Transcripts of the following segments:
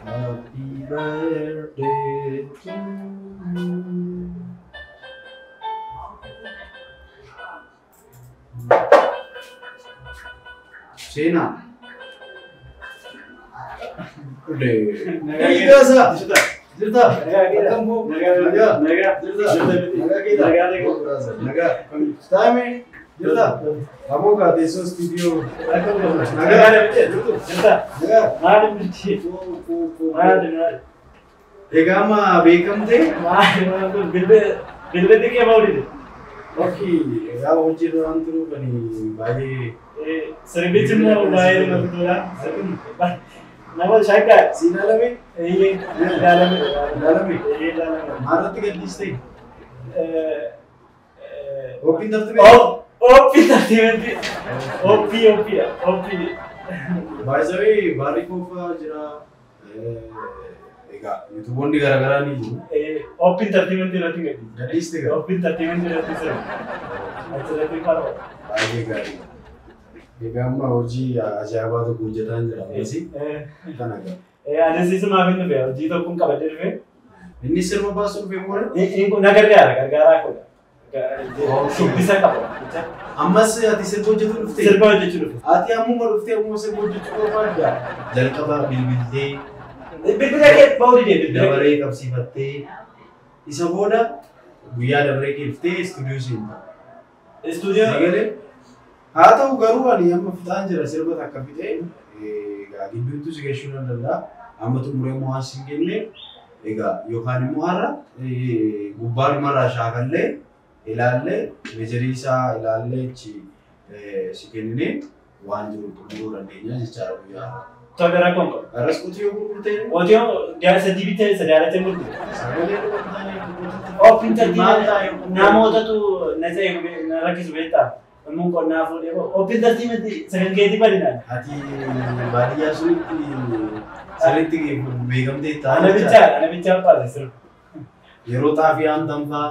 Happy birthday to you. Seenaa. Nagaa jirta. Jirta. Akkam hoo? Nagaa. Nagaa. Jirta. Nagaa keeta. Nagaa. Taa'ime. Jirta. Aboo kaa teessoo istuudiyoo. Nagaa. Jirtu. Jirta. Nagaa. Maali miti? Maali maali? Egaa amma beekamtee? Maali maali bilbilli kee maal Okay, egaa hojii irra waan turuuf ani baay'ee Sirbichi immoo baay'ee namatti tola. Nama shaggaa. Si ilaalame? Eeyyee ilaalame. Ilaalame? Eeyyee ilaalame. Maalirratti gadhiiste? Ooppiin tartiibee? Ooppii tartiibee. Ooppii ooppii ooppii. Baay'ee baarri koofaa jira. Egaa yuutuuboonni garaagaraa ni jiru. Ooppiin tartiibee irratti gadhiiste. Gadhiiste gaa? Ooppiin tartiibee irratti sirbi. Achirratti qaroo. Baay'ee gaarii. Egaa amma hojii ajaa'ibaa tokko hojjetaa jira. Anis kana gaa. Anis isumaaf hin dhufe hojii tokkoon qabadhee dhufe. Inni sirba baasuu dhufe booda? Inni na gargaara gargaaraa koodha. Shubbisa qaba. Ammas ati sirba hojjetuu dhuftee? Sirba hojjechuu dhufe. Ati ammuma dhuftee ammuma sirba hojjechuu barbaadda? Jalqaba bilbiltee. Bilbila kee ba'uu didee bilbila. Dabaree qabsiifattee isa booda guyyaa dabaree kee dhuftee istuudiyoo seenta. Istuudiyoo? Sagalee? Haa ta'u garuu ani amma fixaan jira sirba takka fixee egaa gidduutti si gashuu nan danda'a. Amma xumuree immoo waan si hin kenneef egaa yookaan immoo har'a gubbaa dhumarraa shaakallee ilaallee meejarii isaa ilaallee achi si kenninee waan jiru xumuruu dandeenya jechaadha guyyaa har'a. Tole rakkoon qabu. Har'as qotiyoo gurgurtee? Qotiyoo sadii bitee sadii gurgurte. Sagalee dhugaatanii gurgurtee. Ooppiin tartiibee namootatu na na rakkisu beektaa? Namni qonnaa fuudhee ooppiin tartiibee sagangeetii bal'inaan. Ati baadiyyaa sunitti sirriitti beekamtee ta'a. Ana bichaa baase sirba. Yeroo xaafii haamtan fa'aa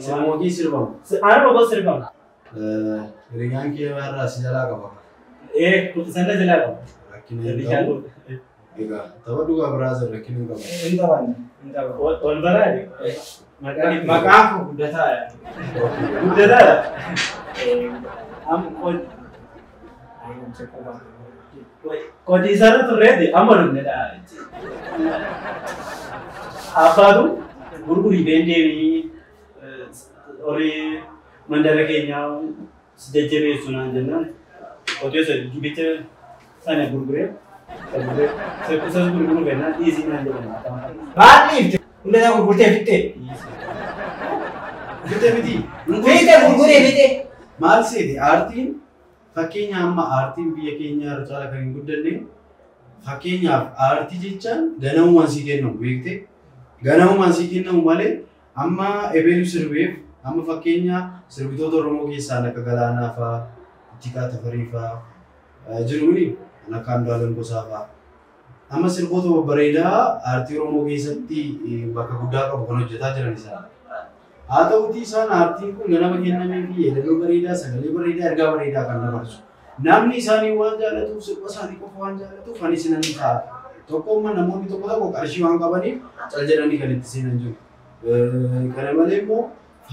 sirba kee sirbamu. Ana boqoo sirbamu. Hiriyaan kee irraa si jalaa qaba. Sana jalaa qaba. Rakkina hin qabu. Egaa tapha dhugaa biraa sana rakkina hin qabu. Hin taphanne. Hin taphanne. Ol baraa Maqaan koo Guddataadha. Guddataadha? Qotiisarra turreeti amma dhumnedha. Abbaatu gurgurii deemii horii mandara keenyaa si jajjabeessu naan jennaan qotiisa dibicha sana gurguree isas gurguruu kennaan dhiisii naan jedhan. Maal dhiifte? Hunda isaa gurgurtee fixxee? Fixxee miti. Fixxee gurguree fixxee. Maal seete aartiin fakkeenya amma aartiin biyya keenya irra caala kan hin guddanne fakkeenyaaf aartii jechaan ganamumaan sii kennamu beekte ganamumaan sii kennamu malee amma ebeelu sirbeef amma fakkeenya sirbitoota Oromoo keessaan akka Galaanaa fa'aa Ittiqaa Tafarii fa'aa jiruuni kan akka Andu'aalem Gosaa fa'aa amma sirboota babbareedaa aartii Oromoo keessatti bakka guddaa qabu kan hojjetaa jiran isaan. Haa ta'utii isaan aartiin kun ganama kennamee fi yeedaloo bareedaa, sagalee bareedaa, ergaa bareedaa kan dabarsu. Namni isaanii waan jaallatuuf, sirba isaanii qofa waan jaallatuuf ani isinan ta'a. Tokko immoo namoonni tokko tokko qarshii waan qabaniif cal jedhanii kan itti seenan jiru. Kana malee immoo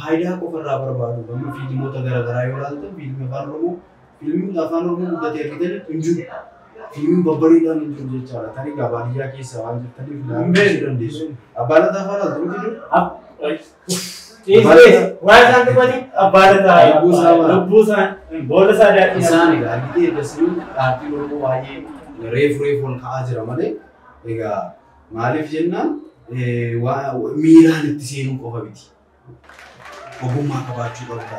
faayidaa qofa irraa barbaadu. Amma fiilmoota garaagaraa yoo ilaaltan fiilmii afaan Oromoo, fiilmiin afaan Oromoo guddatee argitan hin jiru. Fiilmiin babbareedaan hin jiru jechaadha. Tarii egaa baadiyyaa keessa waan jirtaniif ilaaluu dandeessu. Abbaa Lataa fa'aa ilaaltu miti jiru? Waan isaan dubbatan Abbaa Lataa lubbuu isaa boolla isaa daadhii. Isaan egaa argitee ergasii aartiin Oromoo baay'ee reefu reefu ol ka'aa jira malee egaa Maaliif jennaan miiraan itti seenuu qofa miti. Ogummaa qabaachuu qabda.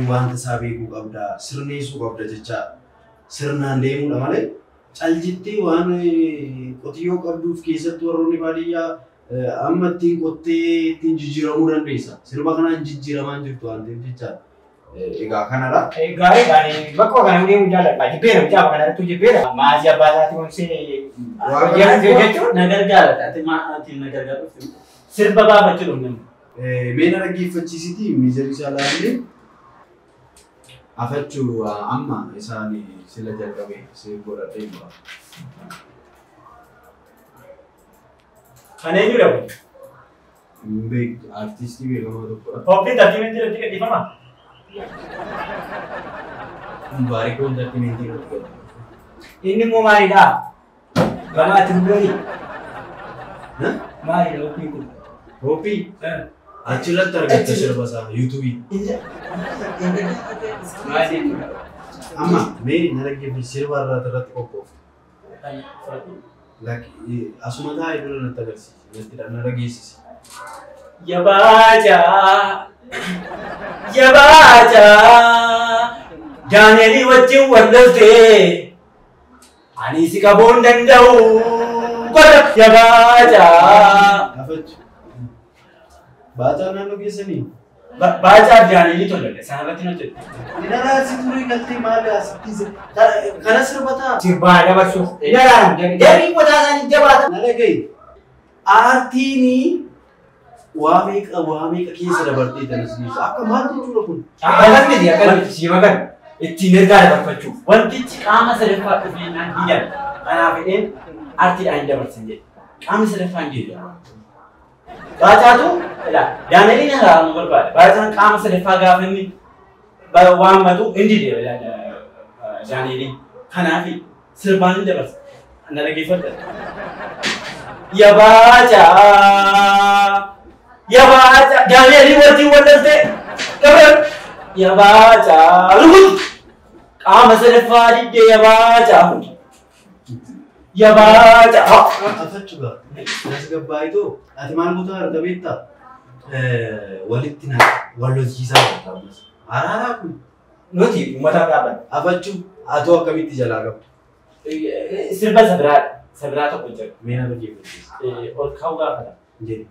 Wanta isaa beekuu qabda. Sirneessuu qabda jecha sirnaan deemuudha malee caljittee waan qotiyyoo qabduuf keessatti warroonni baadiyyaa amma ittiin qottee ittiin jijjiiramuu dandeessa. Sirba kanaan jijjiiramaa jirtu waan ta'eef jechaadha. Egaa kanadha. Gaarii gaarii bakka kana deemuu jaalladha. Jibbeera mucaa kana irratti jibbeera. Maasii abbaa isaatii onsee jechuun na gargaara ati maatiin na gargaaru sirba baafachuu dhumne. Mee na dhaggeeffachiisitii miizarii isaa laallee afachuu amma isaan sila jalqabe si godhadhee jira. Kan eenyudha kun? Beektu artistii beekamaa tokkodha. Qophii tartiibintii irratti gadhiifamaa? Mubaarik waan tartiibintii irratti gadhiifama. Inni immoo maalidha? Gamaatti bullooni. Maalidha qophii kun? Qophii? Achirratti argatta sirba isaa yuutuubii. Amma mee na dhaggeeffachi sirba irratti qophoofte. Asuma taa'ee dura natti agarsiisi, na dhageessisi. Yabaajaa yabaajaa Daani'elii wajjin wal loltee ani si qabuu hin danda'u godha yabaajaa. Afachu. Baacaa naannoo keessanii? Baacaa fi Daani'elii tollolle sana irratti hojjetu. Inaraasi turee galtee maali asitti kana sirba ta'a. Sirbaa dabarsuuf. Inaraan jarri mataa isaanii jabaata. Na dhagahi. Aartiin waa meeqa keessa dabartee tanas geessu. Akka maal jechuudha kun? Akkas miti akkas miti si magan ittiin ergaa dabarfachuuf. Wantichi qaama sadaffaa dhufee naan didan. Kanaaf jedheen aartiidhaan hin dabarsin jedhe. Qaamni sadaffaa hin jiru. Baacaatu Daani'eliin hararamuu barbaada. Baacaan qaama sadaffaa gaafa inni waammatu hin dide Daani'eliin. Kanaaf sirbaan hin dabarsa. Na dhaggeeffadha. Yabaacaa yabaacaa Daani'elii wajjin wal loltee gabar yabaacaa rukuti qaama sadaffaa diddee yabaacaa yabaacaa. Afachu gaa tasgabbaayitoo ati maal goota arga beektaa walitti na wal lolchiisaa jirta ammas. Araaraa kun Nuti uummataaf dhaabbanna. Afachu atoo akkamitti jalaa qabdu? Sirba sabiraa tokko jira. Mee na dhaggeeffachiisi. Ol kaa'uu gaafata. Jedhi.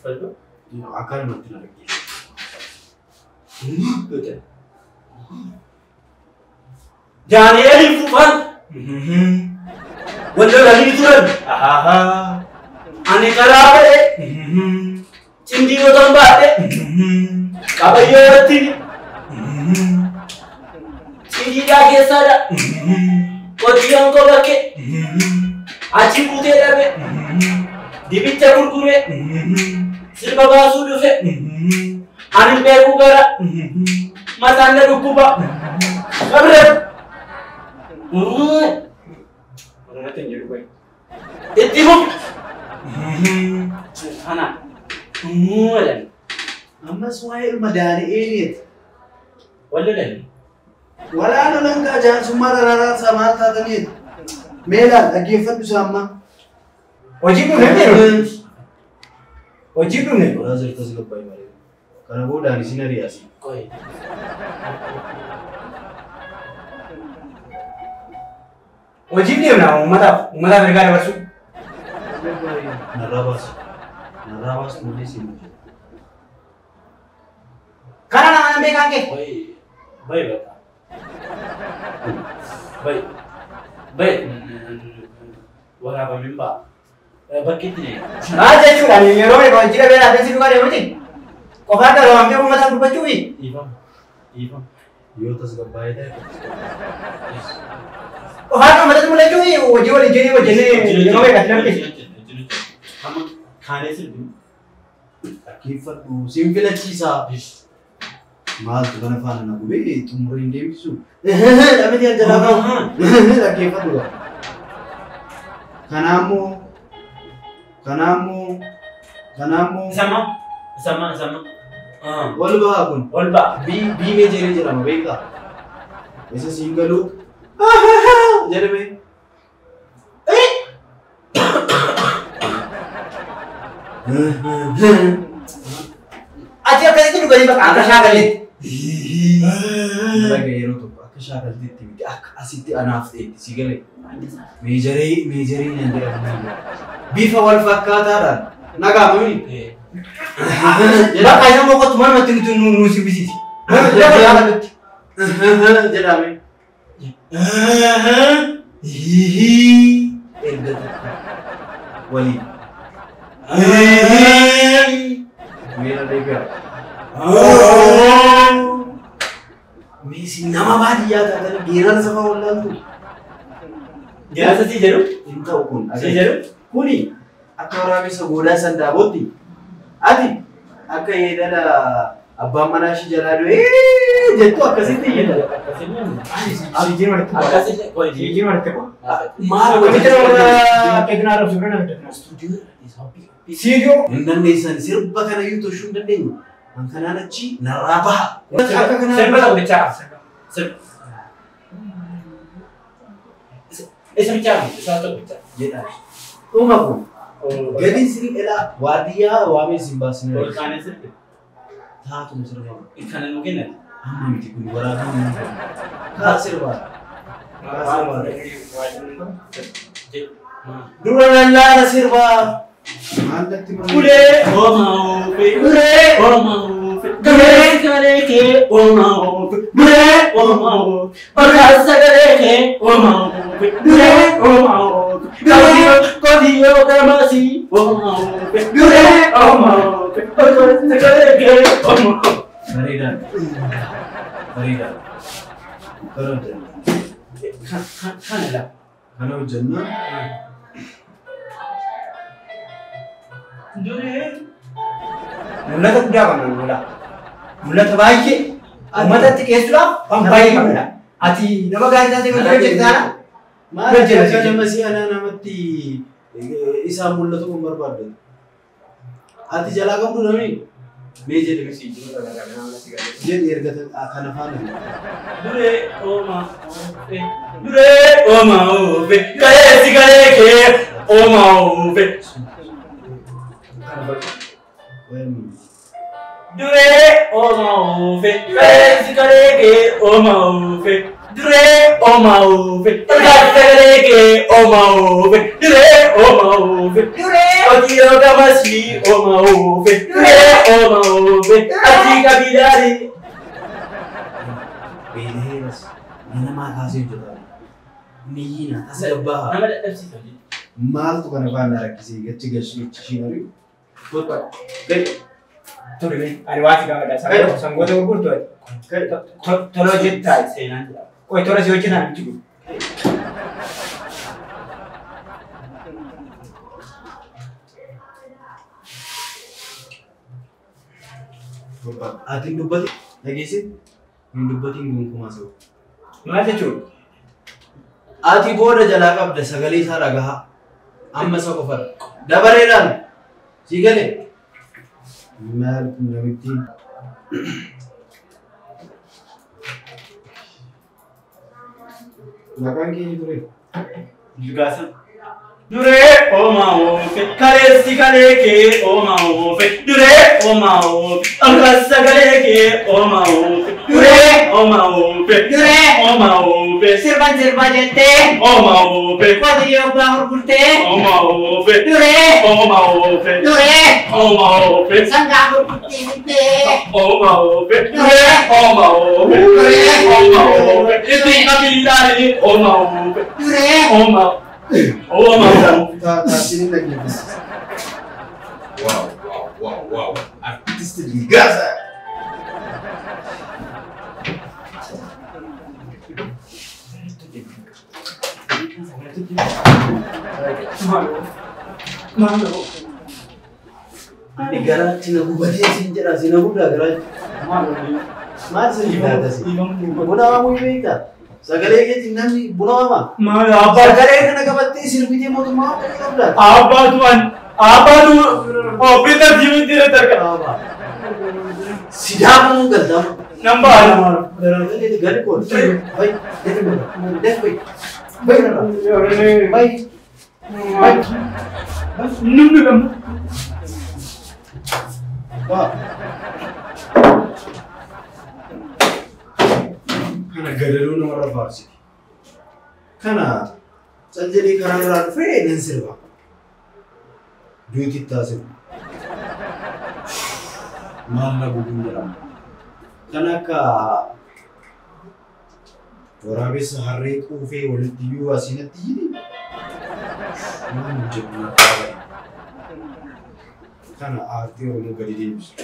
Fadhu. Akkanumatti na dhaggeeffatu. Daani'eliin fuufan wal lolanii turan. Ani karaa ba'e cimdii yoo ta'an baadhe qabayyoo irratti cimdiidhaa keessaadha. Qotiyyoon koo bakke achi buutee dhabe dibicha gurgure sirba baasuu dhufe ani beeku gara mataan na dhukkuba qabre. Irratti hin jedhu bayi. Itti fufi. Kana. Jedhan. Ammas waa'ee ilma Daani'eliiti. Wal lolanii. Walaa lolan gaa jaarsummaa daraaraan maal taataniiti. Mee ilaal dhaggeeffadhu isaa ammaa. Hojii dhumne miti. Hojii dhumne. Walaa tasgabbaa'ii malee. Kana boodaan isin ari'aasi. Qoyi. Hojii deemna uummataaf uummataaf ergaa dabarsuu. Narraa baasu. Narraa baasu malee siin hojjetu. Kana nama nan beekaan kee. Qoyi. Bayi bakka. Bayi. Bayi. Waraabamiin ba'a. Bakkeetti ne. Maal jechuudha yeroo meeqa hojii dhabee laatee si dhugaa deemuti. Qofaan dararamtee uummataaf dubbachuufi. Dhiifama. Dhiifama. Yoo tasgabbaa'ee ta'e Qofaan uummatatti mul'achuufi hojii waliin jedhee hojjennee yeroo meeqatti namni. Amma kaanee sirbinu. Dhaggeeffadhu siin filachiisaa. Maaltu kana faana na gubee xumuree hin deemsisu. Dhamiti an jalaa qabu. Dhaggeeffadhu gaa. Kanaammoo Isamma. Wal ba'a kun. Wal ba'a. Bii meejerii jedhama beektaa? Isa siin galuu jedhame. Ati akkasitti dhuganii bakka akka shaakaletti. Raga yeroo tokko akka shaakalteetti miti akka asitti anaaf ta'etti si galee. Meejaree naan jedhamu. Bifa wal fakkaataadhaan nagaa mami. Bakka isa moqotu manumatti nuti nu sirbisiisi. Lafa shaakalutti. Jedhame. Erga takka waliin. Meera deebi'a. Meesi nama baadiyyaa taatanii geerarsa safaa wallaaltu. Geerarsa si jedhu? Hin ta'u kun. Si jedhu? Kuni akka waraabessa goodaa sandaabootti. Ati akka yeedala abbaan manaa ishii jalaa du'ee jettu akkasitti jedha. Sijiin walitti bu'a. Akkasitti Sijiin walitti bu'a. Maal Akkamitti walitti nama akka iddoo arrabsu bira nama dadhabna. Siidiyoo. Hin dandeessan sirba kana iyyuu toshuu hin dandeenyu. Kan kanaan achi narraa baha. Akka kanaan Sirba tokko bichaa. Sirba. Isa bichaa isa tokko bichaa. Jedha. Dhuma kun gadi sirri dhalaa waardiyyaa waamee sin baasina. Ol kaanee sirbi. Taatuma sirba. Kana nu kennan. Amma miti kun waraabaa hin Kaa sirbaa. Kaa sirbaa. Dura lallaala sirbaa. Maallatti Ulee oomaa oofe. Ulee oomaa oofe. Duree sagalee kee oomaa oofe. Duree oomaa oofe. Olkaa sagalee kee oomaa oofe. Duree oomaa oofe. Qotiyyoo gamasii oomaa oofe. Duree oomaa oofe. Olkaa sagalee kee oomaa oofe. Bareedaadha. Bareedaadha. Kana hojjenna. Kana lama. Kana hojjenna. Duree. Mul'ata guddaa qabna lola. Mul'ata baay'ee uummatatti dhiyeessuudhaaf waan baay'ee qabna. Ati nama gaarii taatee kan hojjetu taana. Maal akka nama si'anaa namatti isaan mul'atu kun barbaadde. Ati jalaa qabdu namni mee jedhame jedhi erga kana faana. Duree oomaa oofe. Duree oomaa oofe. Kaleessi kalee kee oomaa oofe. Duree oomaa oofe. Kaleessi kalee kee oomaa oofe. Duree oomaa oofe. Kaleessi kalee kee oomaa oofe. Duree oomaa oofe. Duree. Qotiyyoo gamasii oomaa oofe. Duree oomaa oofe. Ati qabiilaalee. Beela'eeras namaa kaasee hojjetaa. Niyyiina tasgabbaa. Nama dadhabsiisa hojii. Maaltu kana faana rakkisee gachi gachi ishiin ari'u? Ture ani waan si gaafadha. Sangoota gurgurtu ati. Tola hojjettaa. Seenaan jedhama. Qoy tola si hojjetan miti kun. Ati hin dubbatin dhageessi hin dubbatin gonkumaa sa'u. Maal jechuudha? Ati booda jalaa qabda sagalee isaa dhagahaa. Amma isa qofadha. Dabareedhaan sii galee. Maal kun namitti? Maqaan keenya ture. Lugaasan. Duree oomaa oofe. Kaleessi kalee kee oomaa oofe. Duree oomaa oofe. Olkaas sagalee kee oomaa oofe. Duree oomaa oofe. Duree. Oomaa oofe. Sirban sirba jettee. Oomaa oofe. Qotiyyoo abbaa gurgurtee. Oomaa oofe. Duree. Oomaa oofe. Duree. Oomaa oofe. Sangaa gurgurtee bittee. Oomaa oofe. Duree oomaa oofe. Duree. Oomaa oofe. Itti qabiilaalee oomaa oofe. Duree. Oomaa oomaa oofe. Taatiin hin dhaggeeffisiisa. Waaw waaw waaw waaw. Artisti Gaza. Ani garaatti na gubatee siin jedha si na gubdaa garaatti. Maal si taatasi? Buna waamuu hin beektaa? Sagalee keetiin namni buna waamaa? Maal abbaa Sagalee kana qabattee sirbitee mootummaa waan qabdaa? Abbaatu an abbaatu ofitti jirutti irratti argama. Sidaamu galtamu. Nan baala. Gadi kool. Bay, defi bay. Bay, bay. Bay. Numni gamma. Waa. Kana gadadoo namarra faarsiti. Kana cal jedhee karaa irraa dhufee nan sirba. Duuti itti sirba. Maal na gubuun jedhama. Kan akka waraabessa harree quufee walitti iyyuu asinatti jide. Maal hojjetu na qaaba. Kana aartii Oromoo gadi deebisu.